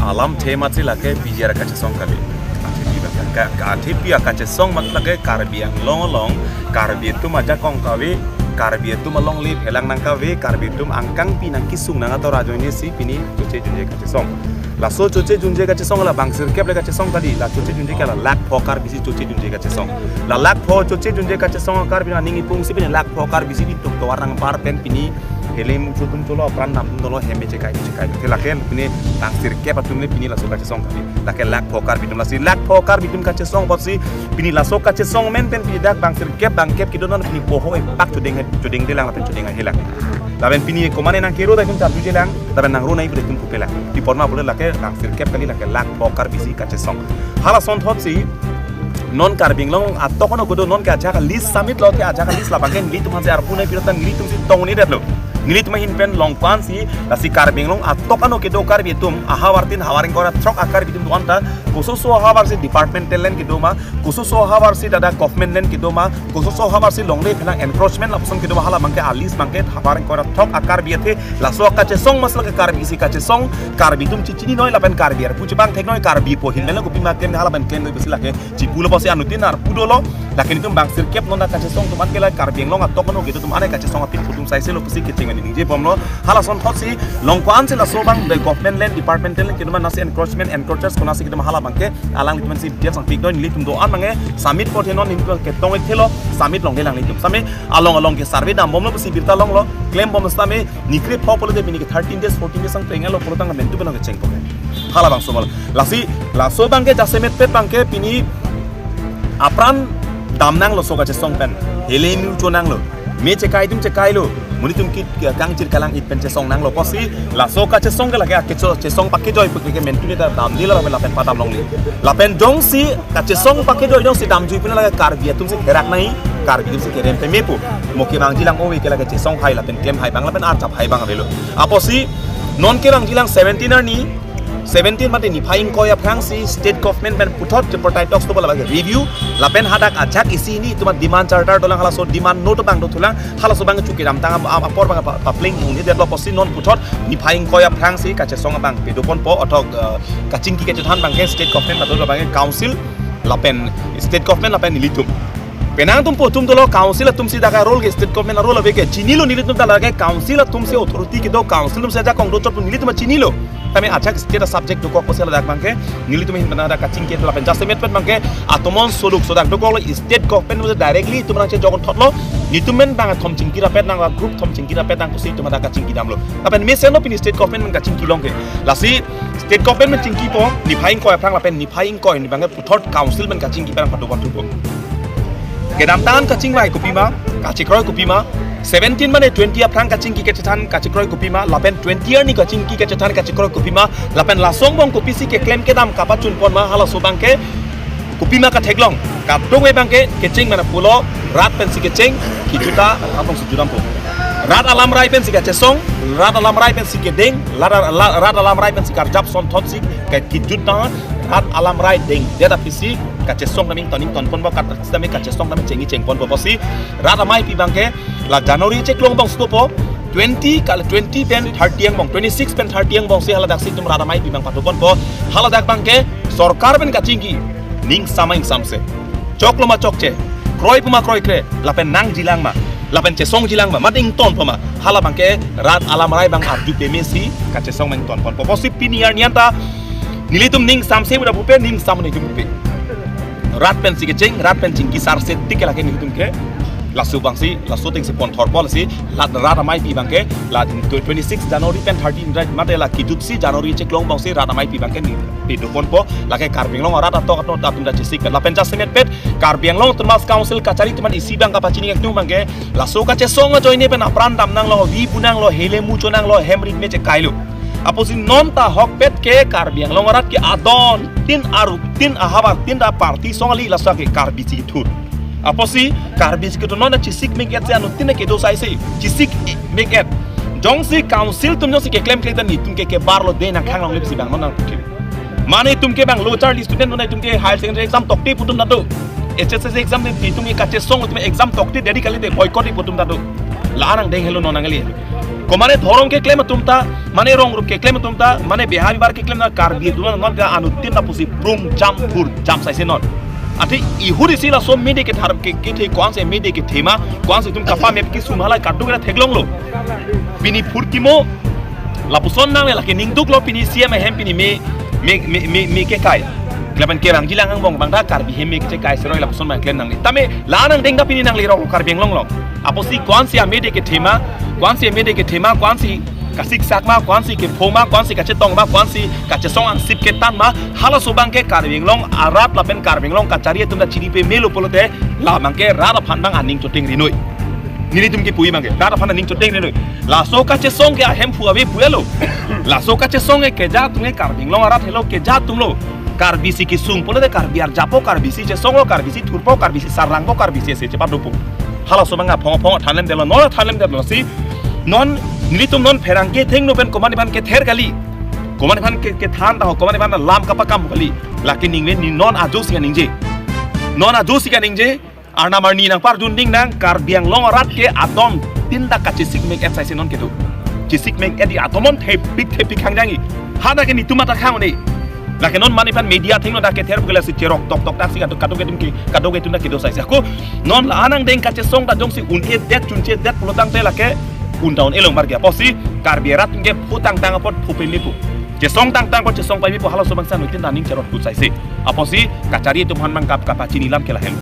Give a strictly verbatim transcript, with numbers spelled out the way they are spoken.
Alamthe amatsi lake P G R kachesong kali. Athepi bang ka, ka athepi akachesong amat lake Karbi Anglong along, Karbi atum ajakong kave, Karbi atum along le phelang nang kave, Karbi atum angkang pi nang kisung nang ator ajoine si pini choche junje kachesong. Laso choche junje kachesong la bang sirkep le kachesong kali, la choche junje ke la lakh pho Karbi si choche junje kachesong. La lakh pho choche junje kachesong Karbi nang ning ipung si pini lakh pho Karbi si di tuk tovar nang par pen pini hele mucho atum cholo apran dam atum dolo hem chekai chekai. Te lake pini bang sirkep atum le pini laso kachesong kali. Lake lakh pho Karbi atum lasi lakh pho Karbi atum kachesong apotsi pini laso kachesong amen pen pini dak bang sirkep bang kep kedo non pini poho epak chodeng chodeng delang lapen chodeng helang. Lapen pini komane nang kero dak atum charju jelang, lapen nang ro nai bre atum kupelang. Pi apot ma pule lake bang sirkep kali lake lakh pho Karbi si kachesong. Hala asonthot si non Karbi Anglong atok ano kedo non ke ajak list submit lo ke ajak list labang ke nelitum hanse arpu nai pirot nelitum si tong ni det lo. Nelitum ahin pen longpan si lasi Karbi Anglong atok ano kedo Karbi atum ahavar tin havar ingkoi ra throk a Karbi atum do-an ta kososo ahavar si departmental land kedo ma, kososo ahavar si dada government land kedo ma, kososo ahavar si longle phelang encroachment lapuson kedo ma hala abang ke a list abang ke havar ingkoi ra throk a Karbi athe laso kachesong amat lake Karbi si kachesong Karbi atum chechini noi lapen Karbi arpu chebang thek noi Karbi apo ahin pen la kopi ma klem hala abang klem noi pusi lake chipulo pusi anuttin arpu dolo. Lake nelitum bang sirkep non kachesong atum an ke la Karbi Anglong atok ano kedo atum an kachesong apin pu atum sai se lo pusi kecheng mani ningje bomlo. Hala asonthot si longko-an si laso abang the government land departmental land kedo ma nasi encroachment encroachers konasi kedo ma hala abang ke alanglitum si details nangpik noi nelitum do-an abang ke submit apot he non nelitum ketong ethelo submit longle lang nelitum same along along ke survey dam bomlo pusi birta longlo klem bom same nikre pho pulote pini ke thirteen days fourteen days ang tengelo pulo tang mentu belong kecheng pok. Hala abang somol. Lasi laso abang ke jasemet pet abang ke pini apran dam nanglo so kachesong pen. Hele mucho nanglo. Me chekai atum chekai lo. Monit atum kit kangchir kalang it pen chesong nanglo pusi laso kachesong ke lake akecho chesong pakejoi pek ke mentu ne ta dam di lapen lapen padam longle. Lapen jongsi kachesong pakejoi jongsi damjui pina lake Karbi atum si therak nai, Karbi atum si kerem pe mepo. Mo kevangji lang ove ke lake chesong hai lapen klem hai abang lapen archap hai abang avelo. Apotsi non kevangji lang seventeen arni, seventeen mate niphai ingkoi aphrang si state government pen puthot tripartite talks to bola lake review lapen hadak ajak isi hini atum demand charter dolang halaso demand note abang dothulang halaso abang chuke dam tang am- am- apor abang pa- papling uni det lo pusi non puthot niphai ingkoi aphrang si kachesong abang pedo ponpo othok eh, kachingki kachethan abang ke state government lapen abang ke council lapen state government lapen nelitum. Penang atum po atum dolo council atum si dak a role ke state government a role ave ke chinilo nelitum ta lake council atum si authority kedo council atum si ajakong do chot nelitum chinilo. Tame ajak state a subject dokok pusi ladak abang ke nelitum ahin pen dak kachingki lapen jasemet pen abang ke atomon soluk so dak dokok lo state government atum directly itum nangchejok thotlo nelitum men abang thom chingki rapet nang group thom chingki rapet nang pusi itum dak kachingki damlo. Lapen mesen lo pini state government pen kachingki long ke lasi state government pen chingkipo niphai ingkoi aphrang lapen niphai ingkoi ni abang ke puthot council pen kachingki pen patu patu po. Kedamtang kachingvai kopima, kachekroi kopima, seventeen mane twenty aphrang kachingki kachethan kachekroi kopima, lapen twenty arni kachingki kachethan kachekroi kopima, lapen laso angbong kopisi keklem kedam kapachun pon ma halaso abang ke kopima katheklong, kadokave abang ke kecheng mane pulo, rat pensi kecheng, kijut ta rat along si judam po. Rat alamrai pensi kachesong, rat alamrai pensi kedeng, rat, rat, rat alamrai pensi karjap asonthot si ke kijut ta rat alamrai dengdet apisi kachesong kami toning ton ponpo kat sitame kachesong kami chengji cheng ponpo pusi rat ameipi abang ke la January cheklong abang supo twenty kal twenty pen thirty angbong twenty six pen thirty angbong si haladak si itum rat ameipi abang patu ponpo haladak abang ke sorkar pen kachingki ning samai samse choklo ma chokche kroi puma kroikre lapen nangjilang ma lapen chesongjilang ma mate ington puma hala abang ke rat alamrai abang arju peme si kachesong abang ington ponpo pusi pini arni anta nelitum ning samse muda pupe ning samne jum pupe. Rat pensi kecheng, rat pen chingki sarse tik lake nelitum ke. Laso abang si, laso ateng si ponthor pol si, lat rat ameipi abang ke, la twenty six January pen thirteen rat mate la kijut si January cheklong abang si rat ameipi abang ke ni pedo ponpo, lake Karbi Anglong rat atok atok atum da chesik pen. Lapen jasemet pet, Karbi Anglong Autonomous Council kachari atum an isi abang kapachini atum abang ke, laso kachesong ajoine pen apran dam nanglo, vi bu nanglo, hele mucho nanglo, hem rit me chekai lo. Apotsi non ta ahokpet ke Karbi Anglong arat ke adon tin aruk tin ahavar tin da party song ali laso ke Karbi si kethur. Apotsi Karbi si kethur non chesik mek et si anuttin kedo sai si chesik mek et. Jongsi council atum jongsi keklem klem ta nelitum ke kebar lo de nangkhang longle pusi abang non nangputhim. Mane itum ke abang lo charli student non itum ke higher secondary exam tokte pu atum ta do. H S S C exam de itum ke kachesong itum exam tokte deri kali de boycott pu atum ta do. La nangdeng helo non nangli. Komane dhorom keklem atum ta, mane rong rup keklem atum ta, mane behar bihar keklem na Karbi atum non ta anuttin ta pusi prung jam phur jam saise non. Athe ihur isi laso mede kethar ke kethe ko-ansi mede kethe ma, ko-ansi itum kapamep kesung hala kaduk ra theklonglo. Pini phurkimo, lapuson nangle lake ningduklo pini C M ahem pini me, me, me, me, me kekai. Klemang kevangji lang angbong bang ta Karbi hem me kechekai seroi lapuson bang klem nangle. Tame la nangdeng ta pini nangle rok Karbi Anglong along. Apotsi ko-ansi amede kethe ma, ko-ansi amede kethe ma, ko-ansi kasiksak ma, ko-ansi kepho ma, ko-ansi kachetong ma, ko-ansi kachesong angsip ketan ma, halaso abang ke Karbi Anglong arat lapen Karbi Anglong kachari atum ta chini pemelo pulote la abang ke rat aphan abang aning choteng rinoi. Nelitum kipu abang ke rat aphan aning choteng rinoi. Laso kachesong ke ahemphu ave pulo. Laso kachesong ke keja atum ke Karbi Anglong arat helo, keja atumlo. Karbi si kesung pulote Karbi arjapo, Karbi si chesonglo, Karbi si thurpo, Karbi si sarlangpo, Karbi si ese chepadopo. Halaso abang aphong aphong thanlemdetlo, non thanlemdetlo si. Non nelitum non pherangke thengno pen komane aphan kether kali. Komane aphan ke, kethan ta ho, komane aphan lam kapakam kali. Lake ningve ni non ajo si kaningje. Non ajo si kaningje. Arnam arni nangpardun ding nang, Karbi Anglong arat ke adon tin ta kachesik mek et saise non kedo. Chesik mek et di atomon thepik thepik hangjangji. Hada ke nelitum mata khang ne. Lake non mane aphan media thengno ta kether bukela si cherok tok tok ta si kaduk kaduk atum ke, kaduk atum ta kedo saise. Ako non la anang deng kachesong ta jongsi un-edet chunchedet pulotangte lake un down elong marge. Apotsi Karbi arat ke phu tangtang apot phu pemipu. Chesong tangtang apot chesong pemipu, halaso abang si anuttin ta aning cherot kut saise. Apotsi kachari atum aphan abang kap kapachini lam ke lahen.